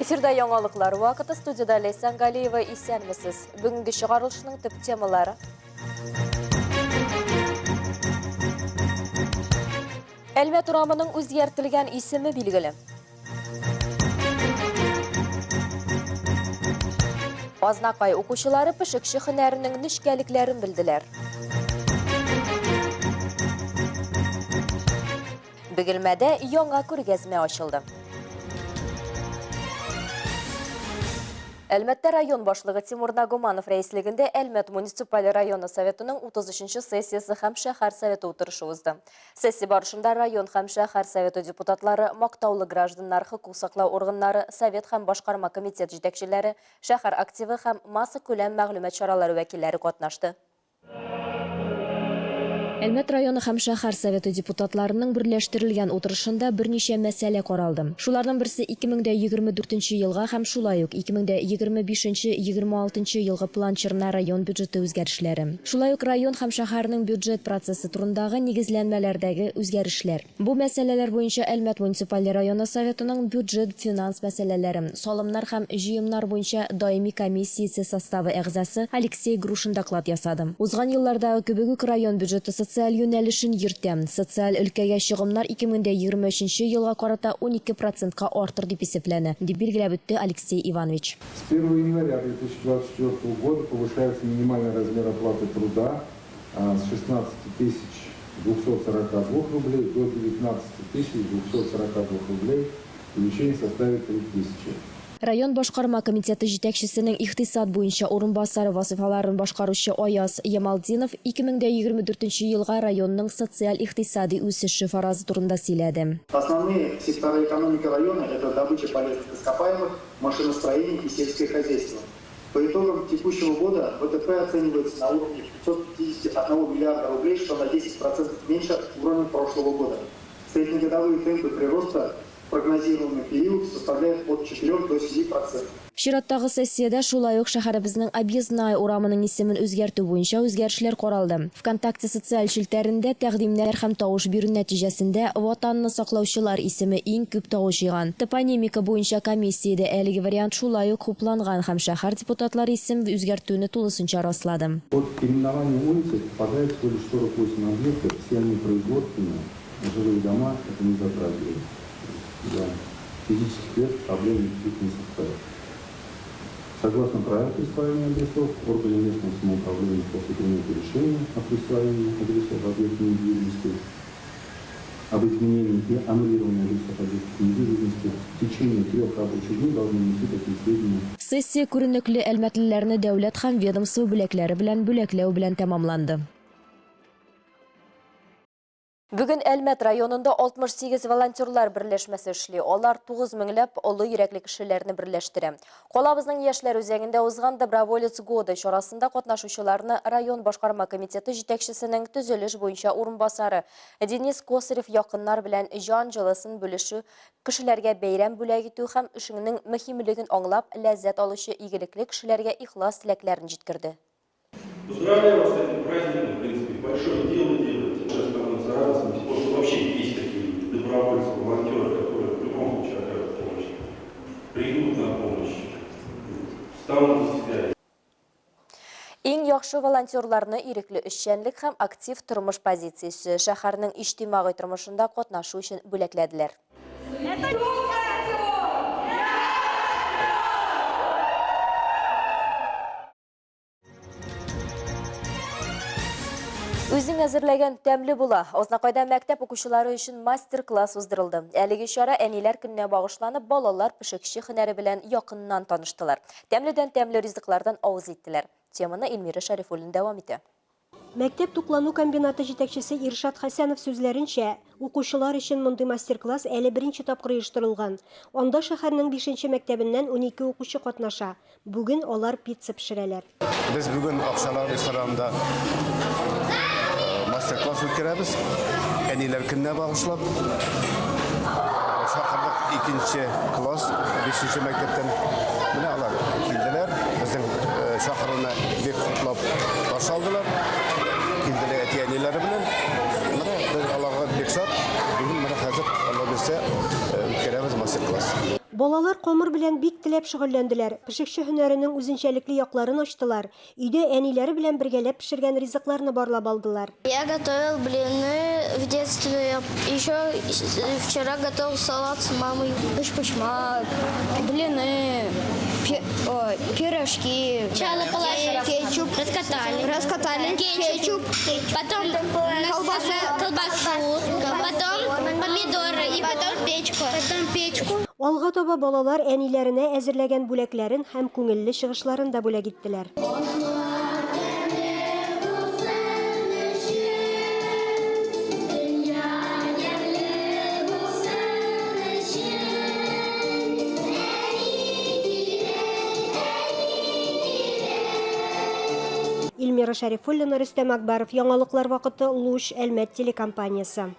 Эфирда яңалыклар вакыты студияда Ләйсән Галиева исәнмесез. Бүгенге чыгарылышның төп темалары. Әлмәт урамының үзгәртелгән исеме билгеле. Азнакай укучылары пешекче һөнәренең нечкәлекләрен белделәр. Бөгелмәдә яңа күргәзмә ачылды. Әлмәттә район башлыгы Тимур Нагуманов рәислегендә Әлмәт муниципаль районы советының 33 сессиясе һәм шәһәр советы утырышы узды. Сессия барышында район һәм шәһәр советы депутатлары, мактаулы гражданнар, хокук саклау органнары, совет һәм башкарма комитет җитәкчеләре, шәһәр активы һәм массакүләм мәгълүмат чаралары вәкилләре катнашты. Әлмәт районы һәм шәһәр Советы депутатларының берләштерелгән утырышында берничә мәсьәлә каралды. Шуларның берсе 2024 нче елга һәм шулай ук 2025 нче-26 нчы елгы план чорына район бюджеты үзгәрешләре. Шулай ук район һәм шәһәрнең бюджет процессы турындагы нигезләнмәләрдәге үзгәрешләр. Бу мәсьәләләр буенча Әлмәт муниципаль районы Советының бюджет-финанс мәсьәләләре, салымнар һәм җыемнар буенча даими комиссиясе составы әгъзасы Алексей Грушин доклад ясады. Узган еллардагы кебек үк район бюджеты социаль юнәлешен йөртә. Социаль өлкәгә чыгымнар 2023 нче елга карата 12 процентка артыр дип исәпләнә, дип билгеләп үтте Алексей Иванович. С 1 января 2024 года повышается минимальный размер оплаты труда с 16 242 рублей до 19 242 рублей, увеличение составит 3 тысячи. Район башкарма комитеты җитәкчесенең икътисад буенча урынбасары вазыйфаларын башкаручы Аяз Ямалтдинов 2024 нче елга районның социаль-икътисади үсеше фаразы турында сөйләде. Основные сектора экономики района, это добыча полезных ископаемых, машиностроение и сельское хозяйство. По итогам текущего года ВТП оценивается на уровне 551 миллиарда рублей, что на 10% меньше уровня прошлого года. Среднегодовые темпы прироста в прогнозируемый период составляют от 4 до 7%. Чираттагы сессиядә шулай ук шәһәребезнең Объездная урамының исемен үзгәртү буенча үзгәрешләр каралды. ВКонтакте социаль челтәрендә тәкъдимнәр һәм тавыш бирү нәтиҗәсендә Ватанны саклаучылар исеме иң күп тавыш җыйган. Топонимика буенча комиссиядә әлеге вариант шулай ук хупланган һәм шәһәр депутатлары исем үзгәртүне тулысынча раслады. Под переименование улицы попадает всего лишь 48 объектов, все они производственные, жилые дома это не затрагивает. Для физических лиц проблем никаких не составит. Согласно правилам присвоения адресов, органы местного самоуправления после принятия решения о присвоении адресов объектов недвижимости, об изменении и аннулировании адресов объектов недвижимости в течение трех рабочих дней должны внести такие сведения. Сессия күренекле әлмәтлеләрне дәүләт һәм ведомство бүләкләре белән бүләкләү белән тәмамланды. Бүген Әлмәт районында 68 волонтерлар берләшмәсе эшли. Алар 9 меңләп олы йөрәкле кешеләрне берләштерә. Калабызның яшьләр үзәгендә узган Доброволец года чарасында катнашучыларны район башкарма комитеты җитәкчесенең төзелеш буенча урынбасары Денис Косарев якыннар белән җан җылысын бүлешү, кешеләргә бәйрәм бүләк итү һәм эшеңнең мөһимлеген аңлап ләззәт алучы игелекле кешеләргә ихлас теләкләрен җиткерде. Поздравляю вас с этим праздником, в принципе, большое дело делаете, уже становится радостно, тем более, что вообще есть такие добровольцы, волонтеры, которые в любом случае окажут помощь, придут на помощь, встанут за себя. Иң яхшы волонтерларны ирекле эшчәнлек һәм актив тормыш позициясе шәһәрнең иҗтимагый тормышында катнашу өчен бүләкләделәр. Үзең әзерләгән тәмле була. Азнакайда мәктәп укучылары өчен мастер-класс уздырылды. Әлеге чара әниләр көненә багышланып, балалар пешекче һөнәре белән якыннан таныштылар. Тәмледән тәмле ризыклардан авыз иттеләр. Теманы Эльмира Шәрифуллина дәвам итә. Мәктәп туклану комбинаты җитәкчесе Иршат Хәсәнов сүзләренчә, укучылар өчен мондый мастер-класс әле беренче тапкыр оештырылган. Анда шәһәрнең бишенче мәктәбеннән 12 укучы катнаша. Бүген алар пицца пешерәләр. Без бүген Акчарлак ресторанында мастер-класс үткәрәбез. Әниләр көненә багышлап. Чакырдык икенче класс, бишенче мәктәптән. Менә алар килделәр. Безнең чакыруны бик хуплап каршы алдылар. Килделәр әти-әниләре белән. Менә без аларга бик шат. Бүген менә хәзер, Алла бирсә, үткәрәбез мастер-класс. Балалар камыр белән бик теләп шөгыльләнделәр, пешекче һөнәренең үзенчәлекле якларын ачтылар, өйдә әниләре белән бергәләп пешергән ризыкларны барлап алдылар. Я готовил блины в детстве, еще вчера готовил салат с мамой. Өчпочмак, блины, пирожки, кетчуп, раскатали, раскатали, кетчуп, потом колбасу, колбасу, потом помидоры и потом печку. Потом печку. Алга таба балалар әниләренә әзерләгән бүләкләрен һәм күңелле чыгышларын да бүләк иттеләр. Илмира Шәрифуллина, Рөстәм Акбаров, Яңалыклар вакыты, Луч, Әлмәт телекомпаниясе.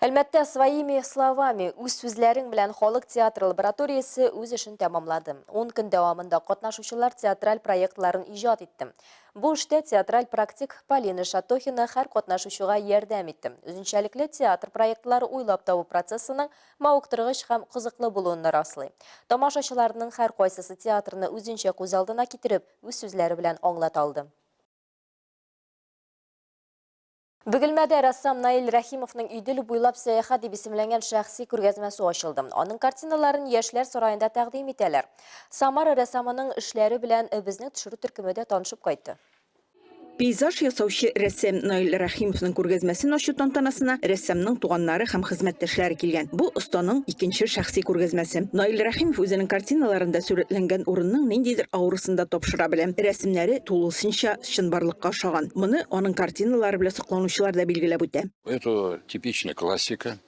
Әлмәттә «Своими словами» үз сүзләрең белән халык театры лабораториясе үз эшен тәмамлады. 10 көн дәвамында катнашучылар театраль проектларын иҗат итте. Бу эштә театраль практик Полина Шатохина һәр катнашучыга ярдәм итте. Үзенчәлекле театр проектлары уйлап табу процессының мавыктыргыч һәм кызыклы булуын раслый. Тамашачыларның һәркайсысы театрны үзенчә күз алдына китереп, үз сүзләре белән аңлата алды. Бөгелмәдә рәссам Наил Рәхимовның Идел буйлап сәяхәт дип исемләнгән шәхси күргәзмәсе ачылды. Аның картиналарын Яшьләр сараенда тәкъдим итәләр. Самара рәссамының эшләре белән безнең төшерү төркеме дә танышып кайтты. Пейзаж ясаучы рәссам Наил Рәхимовның күргәзмәсен ачу тантанасына рәссамның туганнары һәм хезмәттәшләре килгән. Бу останың икенче шәхси күргәзмәсе. Наил Рәхимов үзенең картиналарында сурәтләнгән урынның ниндидер аурасын да тапшыра белә. Рәсемнәре тулысынча чынбарлыкка ошаган. Моны аның картиналары белән сокланучылар да билгеләп үтә. Это типичная классика,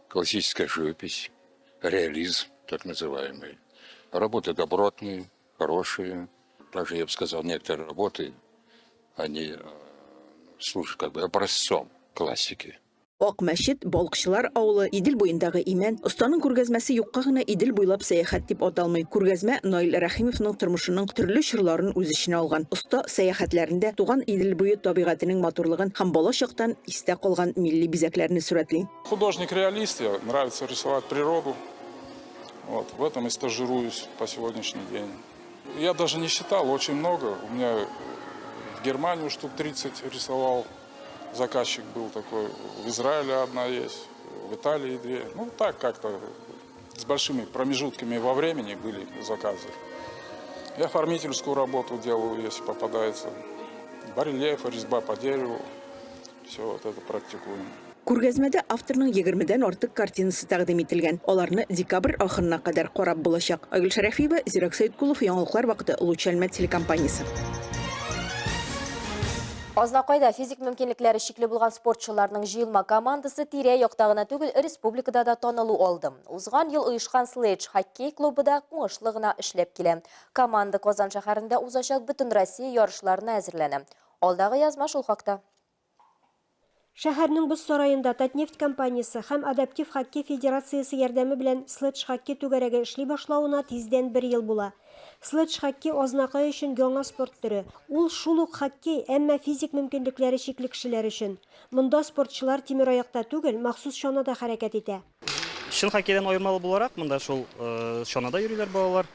классическая живопись, реализм так называемый. Работы добротные, хорошие. Даже, я бы сказал, некоторые работы, они служат как бы образцом классики. Ак мәчет, балыкчылар авылы, Идел буендагы имән. Останың күргәзмәсе юкка гына Идел буйлап сәяхәт дип аталмый. Күргәзмә Наил Рәхимовның тормышының төрле чорларын үз эченә алган. Оста сәяхәтләрендә туган Идел буе табигатенең матурлыгын һәм бала чактан истә калган милли бизәкләрне сурәтли. Художник-реалист, я нравится рисовать природу. Вот, в этом и стажируюсь по сегодняшний день. Я даже не считал, очень много. У меня в Германию штук 30 рисовал. Заказчик был такой. В Израиле одна есть, в Италии две. Ну, так как-то с большими промежутками во времени были заказы. Я оформительскую работу делаю, если попадается. Барельеф, резьба по дереву. Все вот это практикуем. Күргәзмәдә авторның 20дән артык картинасы тәкъдим ителгән. Аларны декабрь ахырына кадәр карап булачак. Айгөл Шәрәфиева, Зирак Сәйткулов, Яңалыклар вакыты, Луч Әлмәт телекомпаниясе. Азнакайда физик мөмкинлекләре чикле булган спортчыларның җыелма командасы тирә-якта гына түгел, республикада да танылу алды. Узган ел оешкан Следж хоккей клубы да уңышлы гына эшләп килә. Команда Казан шәһәрендә узачак Бөтенроссия ярышларына әзерләнә. Алдагы язма шул хакта. Шәһәрнең боз сараенда Татнефть компаниясе һәм Адаптив хоккей федерациясе ярдәме белән следж-хоккей түгәрәге эшли башлавына тиздән бер ел була. Следж-хоккей Азнакай өчен яңа спорт төре. Ул шул ук хоккей, әмма физик мөмкинлекләре чикле кешеләр өчен. Монда спортчылар тимераякта түгел, махсус чанада хәрәкәт итә. Чын хоккейдан аермалы буларак, монда шул чанада йөриләр балалар.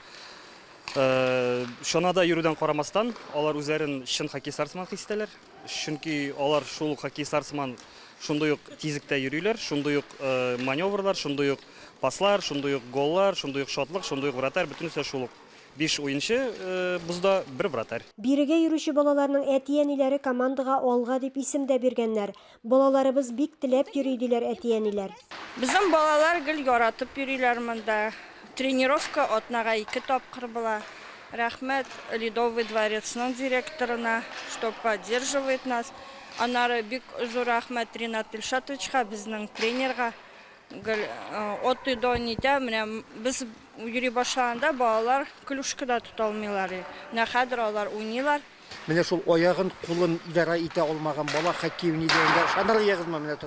Чанада йөрүдән карамастан, алар үзләрен чын хоккейчылар сыман хис итәләр. Чөнки алар шул ук хоккейчылар сыман шундый ук тизлектә йөриләр, шундый ук маневрлар, шундый ук паслар, шундый ук голлар, шундый ук шатлык, шундый ук вратарь, бөтенесе шул ук. Биш уенчы бозда, бер вратарь. Бирегә йөрүче балаларның әти-әниләре командага Алга дип исем дә биргәннәр. Балаларыбыз бик теләп йөри, диләр әти-әниләр. Безнең балалар гел яратып йөриләр монда. Тренировка атнага ике тапкыр була. Рәхмәт Ледовый дворецның директорына, что поддерживает нас. Аннары бик зур рәхмәт Ринат Илшатовичка, безнең тренерга. Гел от и до нитә. Менә без йөри башлаганда балалар клюшка да тота алмыйлар. Менә хәзер алар уйныйлар. Менә шул аягын, кулын идарә итә алмаган бала хоккей уйный дигәнгә ышаныр ягызмы менә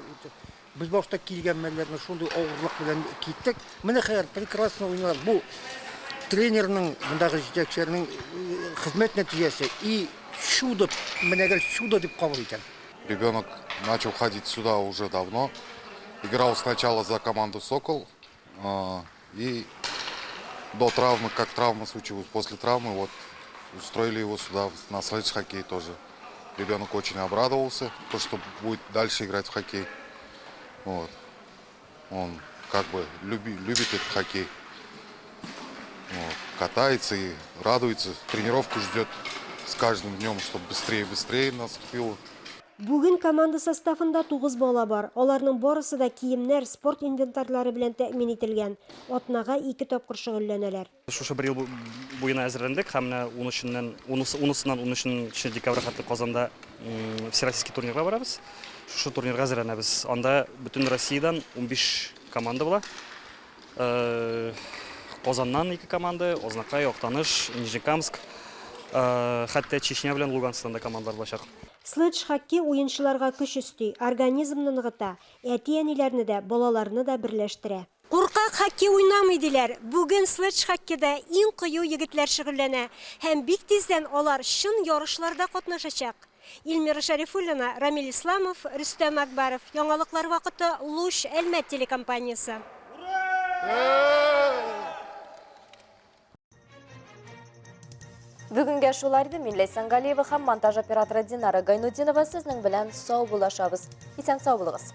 без башта килгән мәлләрне шундый авырлык белән киттек. Менә хәзер прекрасно уйныйлар. Бу тренерның, мондагы җитәкчеләрнең хезмәт нәтиҗәсе и чудо, менә гел чудо дип кабул итәм. Ребенок начал ходить сюда уже давно. Играл сначала за команду «Сокол». И до травмы, как травма случилась, после травмы, вот устроили его сюда, на следж-хоккей тоже. Ребенок очень обрадовался, то, что будет дальше играть в хоккей. Вот. Он как бы любит этот хоккей. Вот. Катается и радуется, тренировку ждет с каждым днем, чтобы быстрее и быстрее наступило. Бүген команда составында тугыз бала бар. Аларның барысы да киемнәр, спорт инвентарьлары белән тәэмин ителгән. Атнага ике тапкыр шөгыльләнәләр. Шушы бер ел буена әзерләндек һәм менә унөченнән, унысыннан унөченче декабрьгә хәтле Казанда Всероссийский турнирга барабыз. Шушы турнирга әзерләнәбез. Анда бөтен Россиядән 15 команда була. Казаннан ике команда, Азнакай, Актаныш, Нижнекамск, хәтта Чечня белән Лугансктан да командалар булачак. Следж-хоккей уенчыларга көч өсти, организмны ныгыта, әти-әниләрне дә, балаларны да берләштерә. Куркак хоккей уйнамый, диләр. Бүген следж-хоккейда иң кыю егетләр шөгыльләнә. Һәм бик тиздән алар чын ярышларда катнашачак. Эльмира Шәрифуллина, Рамил Исламов, Рөстәм Акбаров. Яңалыклар вакыты, Луч, Әлмәт телекомпаниясе. Бүгенгә шулар иде. Мин Ләйсән Галиева һәм монтаж операторы Динара Гайнутдинова сезнең белән саубуллашабыз. Исән сау булыгыз.